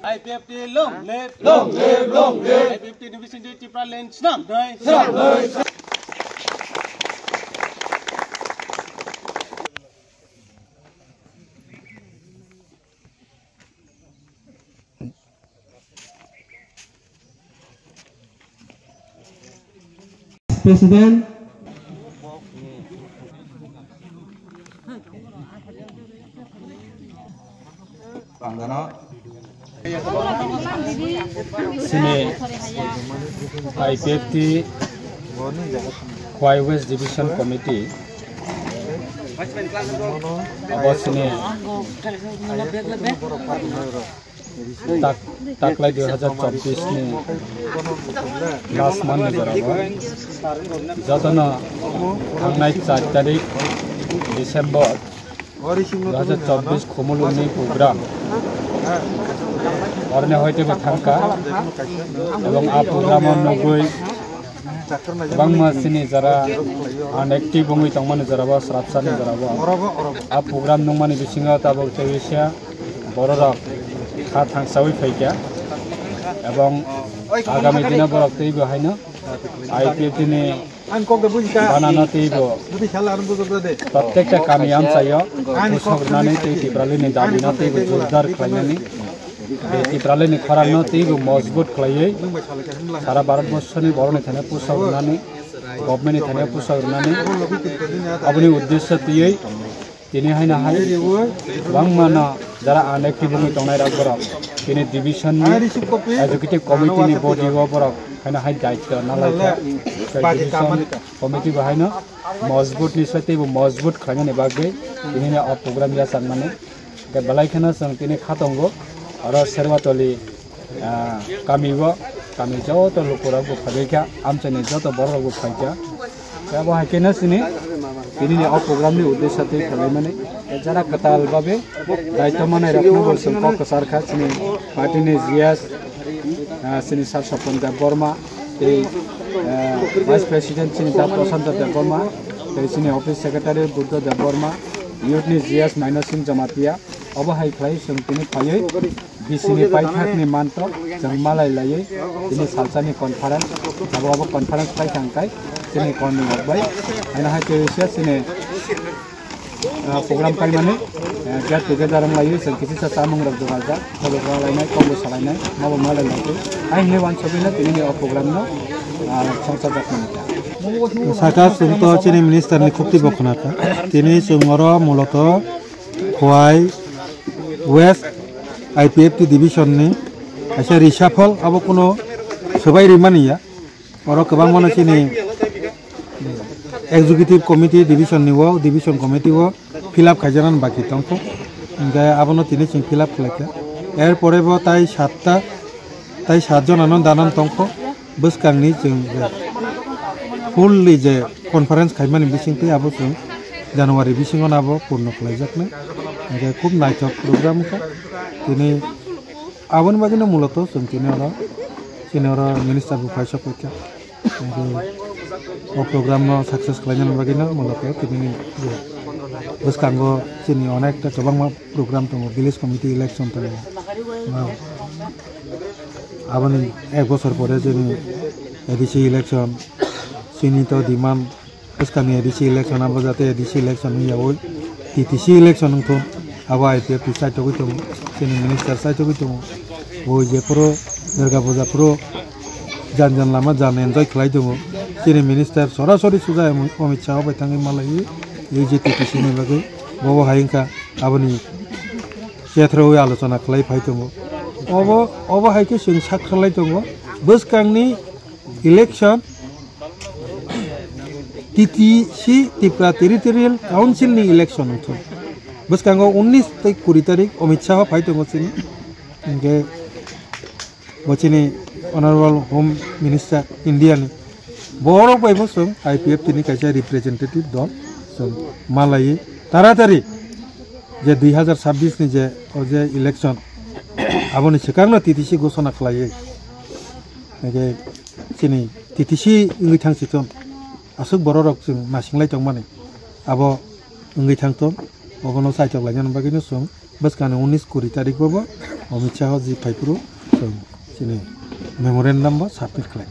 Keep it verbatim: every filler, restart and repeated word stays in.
I P F T long live, long live, long live. I P F T ni bising twi Tipraland snam dai, snam dai. President. Sini I P F T Khowai West Division Committee abo sini tak, taklai dui hajar chobbish ni last month ni jora o jotono thangnai char tarik December dui hajar chobbish khumulwng ni program oroni hoite bo thangkha ebong a program o nugwi Bangma sini jara unactive wngwi tongmani jora bo, srapsani jora bo. A program nungmani bisingo tabuk tei bisa bororok kha thangsawi phaikha. Ebong agami dino borok teibo haino I P F T ni banano teibo protekta kami amchaio pusokrwnani tei Tipralini dabino teibo jordar khlainani. Tei Tipralini khorangno teibo mojbut khlaiwi sara Bharat borsoni borokni thani pusok rwnani, government ni thani pusok rwnani, aboni uddesyo twiwi tini haino hai bangmano jara unactive wngwi tongnai rok borok tini division ni executive committee ni body o borok haino hai daityo nalaikha. Tei division committee bo haino mojbut ni sai teibo mojbut khlainani bagwi tini o program yachakmani. Hingke belai kheno chwng tini kha tongo, oro Serwatoli, ah, kami o, kami joto lukurok bo phaibaikha, amchaini joto bororok bo phaikha. Tei abo hai kheno chini, tini ni o program ni uddesyo tei khwlaimani, tei jara kwtal babe daityo manai rokno bo chwng kok kwchar kha, chini party ni G S, ah, chini Sir Sopon Debbarma, tei, ah, Vice President chini Da Prasanta Debbarma, tei chini Office Secretary Buddha Debbarma, Youth ni G S Maino Singh Jamatia, Obo hai khlai chwng tini phaiwi B C ni paithakni mantok chwng malai laiwi tini salsani conference, abo, abo conference paithak khe chini kormi rok bai haino hai twi se chini, ah, program kaimani, eh, get together wng laiwi chwng kisa chamung rok jugal jak, khobor rok lainai, kok bwsa lainai, mabo malai lai twi. Hai hinwi uansugwi no tini ni o program no, ah, songchar jak mani. Saka chwng to chini minister ni khukti bo khna kha. Tini chwng oro muloto Khowai West I P F T division ni kaisa reshuffle, abo kuno swbai rimani ya. Oro kwbangma no chini executive committee division ni o, division committee o fill up khaijaknani baki tongkho. Hingke abono tini chwng fill up khlaikha. Er pore bo tai satta, tai sat jona no danan tongkho. Bwskangni chwng je fully je conference khaimani bisingtwi abo chwng January bisingo no abo purno khlaijaknai. Hingke khub naithok program wngkha. Tini aboni bagwino muloto chwng tini oro, chini oro minister bo phai sokphaikha. Hingke o program no success khlainani bagwino muloto tini je bwskango chini onekta kwbangma program tongo, village committee election tongo. Aboni ek bosor pore chini A D C election, chini to demand bwskangni A D C election, abo jate A D C election wngya oi, T T C election wngthun, abo I P F T saitogwi tongo, chini minister saitogwi tongo, bo jephuru Durga Puja phuru jan jan lama jan enjoy khlai tongo, chini minister sorasori suja Amit Shah bai thangwi malaiwi, ei je T T C ni bagwi, bobo hai wngkha aboni Kethrowi alochona khlai phai tongo. Obo, obo hai khe chwng sak khlai tongo. Bwskangni election T T C, Tripura Territorial Council ni election wngthun. Bwskango unnish tei kuri tarik Amit Shah phai tongo chini. Hingke bo chini Honorable Home Minister India ni, borok bai bo chwng I P F T ni kaisa representative dol chwng malaiwi taratari je dui hajar chabbish ni je o je election, aboni swkangno T T C ghosona khlaiwi, hingke chini T T C wngwi thang si thung, aswk bororok chwng nasinglai tongmani, abo wngwi thang thung, obono saitok lainani bagwino chwng Bwskangni unis kuri tarik bo Amit Shah ji phaiphuru chwng chini memorandum bo submit khlai.